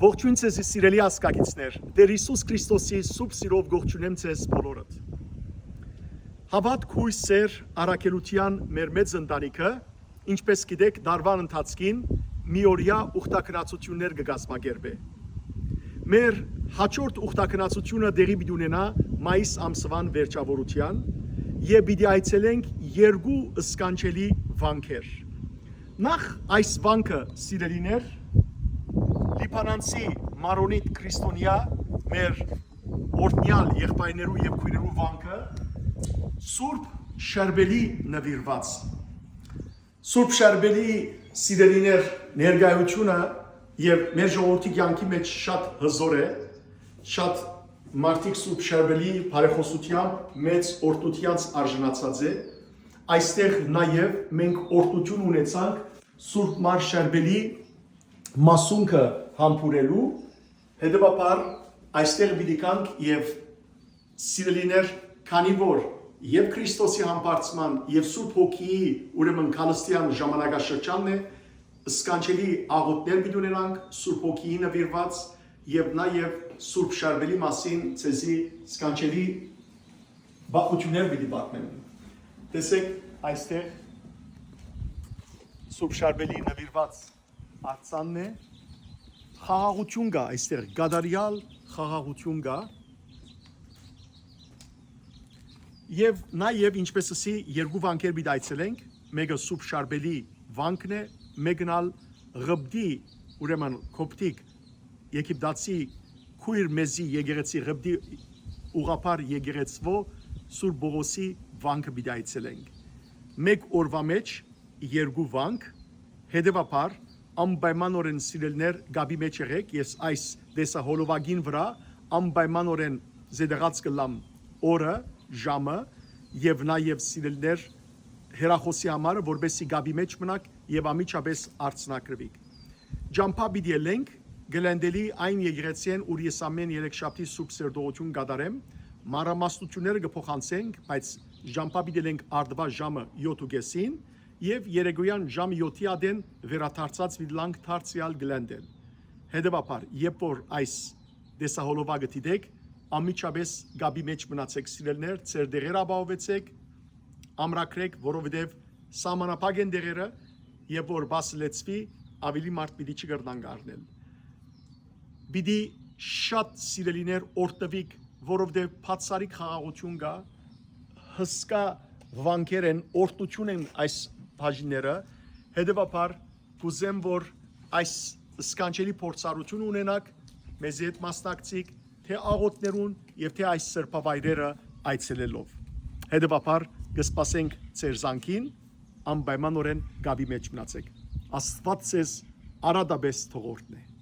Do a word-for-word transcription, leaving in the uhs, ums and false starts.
Ողջույն ձեզի, սիրելի ազգակիցներ, Տէր Յիսուս Քրիստոսի սուրբ սիրով կողջունեմ ձեզ բոլորդ։ Հաւատք, յոյս, սէր, առաքելութեան մեր մեծ ընտանիքը, ինչպէս գիտէք, տարուան ընթացքին միօրեայ ուխտագնացութիւններ կը կազմակերպէ։ Մեր հաջորդ ուխտագնացութիւնը տեղի պիտի ունենայ մայիս ամսուան վերջաւորութեան եւ պիտի այցելենք երկու սքանչելի վանքեր։ Նախ այս վանքը, սիրելիներ, լիբանանցի մարոնիտ քրիստոնեայ, մեր օրհնեալ եղբայրներու եւ քոյրերու վանքը, Սուրբ Շարպելի նուիրուած։ Սուրբ Շարպելի, սիրելիներ, ներկայութիւնը եւ մեր ժողովրդի կեանքի մէջ շատ հզօր է, շատ մարդիկ Սուրբ Շարպելի բարեխօսութեամբ մեծ օրհնութեանց արժանացած է։ Այստեղ նաեւ մենք օրհնութիւն ունեցանք Սուրբ Մար Շարպելի մասունքը համբուրելու, հետեւաբար այստեղ պիտի գանք եւ, սիրելիներ, քանի որ եւ Քրիստոսի համբարձման եւ Սուրբ Հոգիի, ուրեմն, քանստեան ժամանակաշրջանն է, սքանչելի աղօթքներ պիտի ունենանք Սուրբ Հոգիի նուիրուած եւ նաեւ Սուրբ Շարպելի մասին ձեզի սքանչելի բախութիւններ պիտի պատմեմ։ Տեսեք, այստեղ Սուրբ Շարպելի նուիրուած արձանն է, խաղաղութիւն կայ այստեղ, կատարեալ խաղաղութիւն կայ։ Եւ նաեւ, ինչպէս ըսի, երկու վանքեր պիտի այցելենք, մէկը Սուրբ Շարպելի վանքն է, մէկն ալ Ղպտի, ուրեմն Կոպտիկ, Եգիպտացի քոյր մեզի եկեղեցի, Ղպտի ուղղափառ եկեղեցւոյ Սուրբ Պողոսի վանքը պիտի այցելենք։ Մէկ օրուայ մէջ երկու վանք, հետեւաբար անպայմանօրէն, սիրելիներ, կապի մէջ եղէք, ես այս տեսահոլովակին վրայ անպայմանօրէն զետեղած կ'ըլլամ օրը, ժամը եւ նաեւ, սիրելիներ, հեռախօսի համարը, որպէսզի կապի մէջ մնաք եւ անմիջապէս արձանագրուիք։ Ճամբայ պիտի ելլենք Գլենդէլի այն եկեղեցիէն, ուր ես ամէն երեքշաբթի Սուրբ Սրտողութիւն կատարեմ, մանրամասնութիւնները կը փոխանցենք, բայց ճամբայ պիտի ելլենք առտուն ժամը յոթ ու կէսին եւ երեկոյեան ժամը յոթի ատեն վերադարձած պիտի ըլլանք դարձեալ Գլենդէլ։ Հետեւաբար, երբ որ այս տեսահոլովակը դիտէք, անմիջապէս կապի մէջ մնացէք, սիրելիներ, ձեր տեղերը ապահովեցէք, ամրագրէք, որովհետեւ սահմանափակ են տեղերը, եւ որ բաց լեցուի, աւելի մարդ պիտի չի կրնանք առնել։ Պիտի շատ, սիրելիներ, օրհնուիք, որովհետեւ բացառիկ խաղաղութիւն կայ, հսկայ վանքեր են, օրհնութիւն են այս բաժինները, հետեւաբար կ'ուզեմ, որ այս սքանչելի փորձառութիւնը ունենաք, մեզի հետ մասնակցիք, թէ աղօթքներուն եւ թէ այս սրբավայրերը այցելելով։ Հետեւաբար կը սպասենք ձեր զանգին, անպայմանօրէն կապի մէջ մնացէք։ Աստուած ձեզ արատապէս թող օրհնէ։